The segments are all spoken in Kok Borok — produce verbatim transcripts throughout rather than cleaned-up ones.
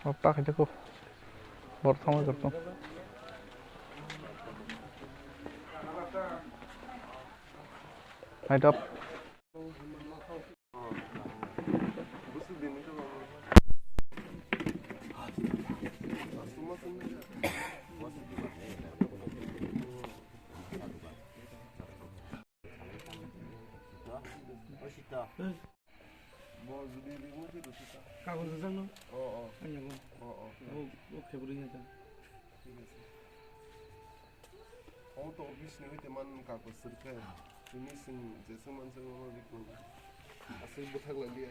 Opa khaida ko. Bor thangma jor tong. Hai dap. Bo jodi ringmo se rwchika. Kagon rwjakno? O, o. Ani bo. O, o. Bo, bo khebri ya ta. Thik ase. O to office ni hoite man kagon sirkhe. Tini sing jesung mansung ma bikun. Aswk bwthak laliya.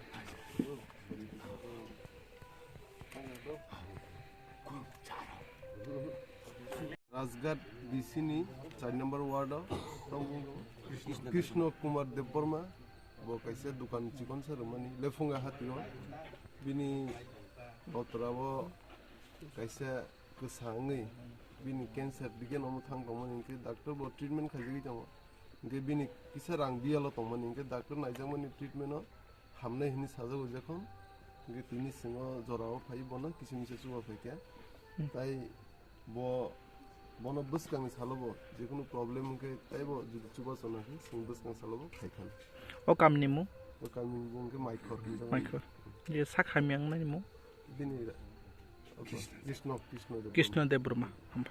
Ani bo. Rajghat D C ni char number ward o tongmung Krishna Kumar Debbarma, bo kaisa dukan chikon se rwmani Lephunga Hati o, bini kotra o kaisa kwsa wngwi bini cancer dige no mwthang tongmani, hwnkhe doctor bo treatment khaijagwi tongo, hwnkhe bini kisa rang biyalo tongmani, hwnkhe doctor naijakmani treatment o hamnai hinwi sajak o, jekhon hwnkhe tini swngo jorao phai bono kisa misa chuba phaikha. Hmm. Tai bo, bono bwskangni salo bo jekhunu problem hwnkhe taibo jodi chubachu nangkhe chwng bwskang salo bo khaikha. O kamni mung? O kamni mung hwnkhe Maikhor hinwi. Maikhor. Je sak hamya wngnai mung? Bini ra-, Krishna, Krishna Debbarma. Krishna Debbarma. Hamba.